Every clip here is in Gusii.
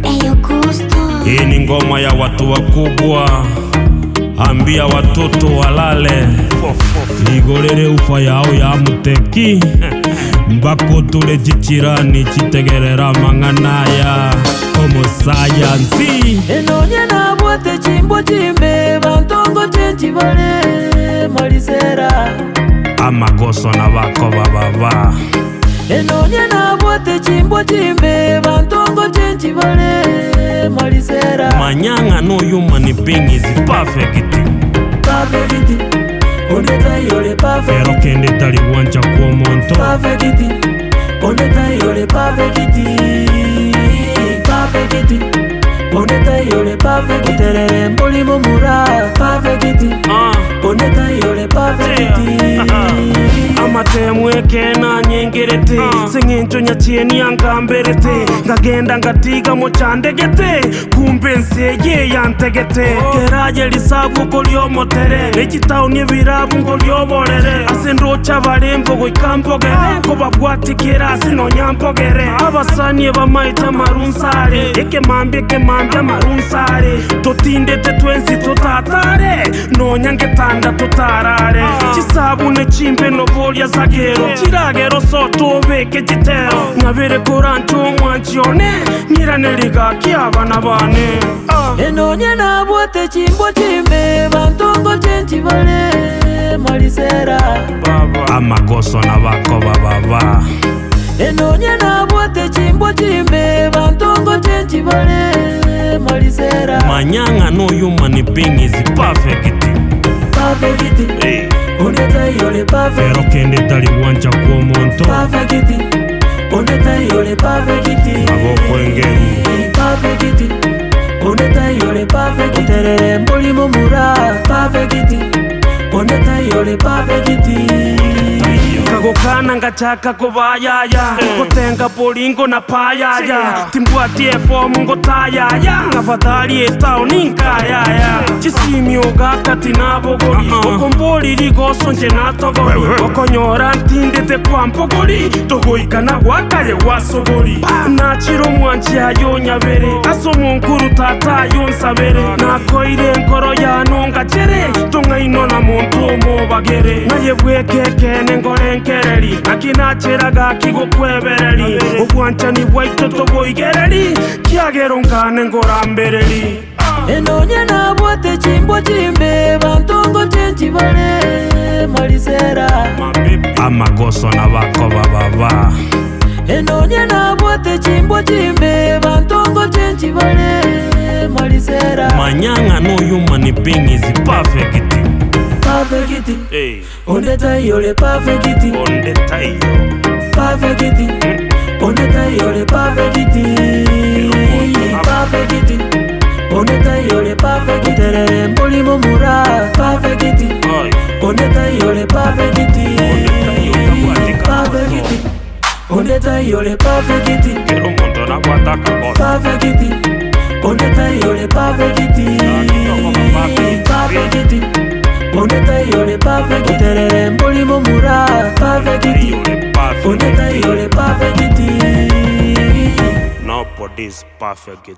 Eyo gusto. Hii ni ngoma ya watu wakubwa, ambia watoto walale. Igorere ufa yao ya muteki mbakutule chichirani chitegerera mang'ana ya omosayansi. Enonye nabwate chimbwa chimbe bantongo chenchibare marisera. Amagoso na bakoba baba. Enonye nabwate chimbwa chimbe bantongo chenchibare marisera. Manyang'a no human being is perfect. Perfect, onde yore perfect. Ero kende tari gwancha kwa omonto. Perfect, onde yore perfect. Perfect, onde yore perfect. Terere mboli mumura perfect. Onde yore perfect. Amatemu ekena nyengerete seng'encho nyachieni angamberete ngagenda ngatiga mochandegete kumbe nseye yantegete keraye risabu koriomotere nechitauni ebirabu nkorioborere ase ndocha barembo goika mpogere nkobabwatikera ase nonya mpogere abasani ebamaete amarunsare ekemambia ekemambia amarunsare totindete twensi totatare nonya ngetanda totarare chisabune chimbe noboria sagero chiragero sotobeke chitero ng'abere koranche omwanchione ng'irane rigaki abana bane. Enonye nabwate chimbwa chimbe bantongo chenchibare marisera. Amagoso na bakoba baba. Enonye nabwate chimbwa chimbe bantongo chenchibare marisera. Manyang'a no human being is perfect. Perfect, Hey. onde yore perfect. Ero kende tari gwancha kwa omonto. Perfect, onde yore perfect. Agokwengeri. Perfect, onde yore perfect. Terere mboli mumura perfect, onde yore perfect. Kagokana ngachaka kobayaya gotenga polingo na payaya timbwatie fomu ngotayaya ngafadhali etaoni nkayaya chisimio gakati nabogori okombori rigoso nje natogori okonyora ntindete kwa mpogori togoikana gwakaye gwasogori nachiro mwanchi ayo nyabere ase omonkuru tata ayo nsabere nakoire enkoro yano ngachere tong'aino na monto omobagere naye bwekekene ngorenkereri naki nacheraga kigokwebereri obwanchani bwaito toboigereri kiagero nkane ngorambereri. Enonye nabwate chimbwa chimbe bantongo chenchibare marisera. Amagoso na bakoba baba. Enonye nabwate chimbwa chimbe bantongo chenchibare marisera. Manyang'a no human being is perfect. Perfect, Hey. onde yore perfect. Onde taiyo. Perfect, onde yore perfect. Perfect, onde yore perfect. Terere mboli mumura perfect. Oi. Onde yore perfect. Onde Perfect, onde yore perfect. Kero omonto nabwate akagoso. Perfect, onde yore perfect. Perfect, onde yore perfect. Terere mboli mumura perfect. Yore perfect. Onde yore perfect. Nobody is perfect.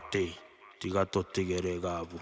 Tiga totigere gabu.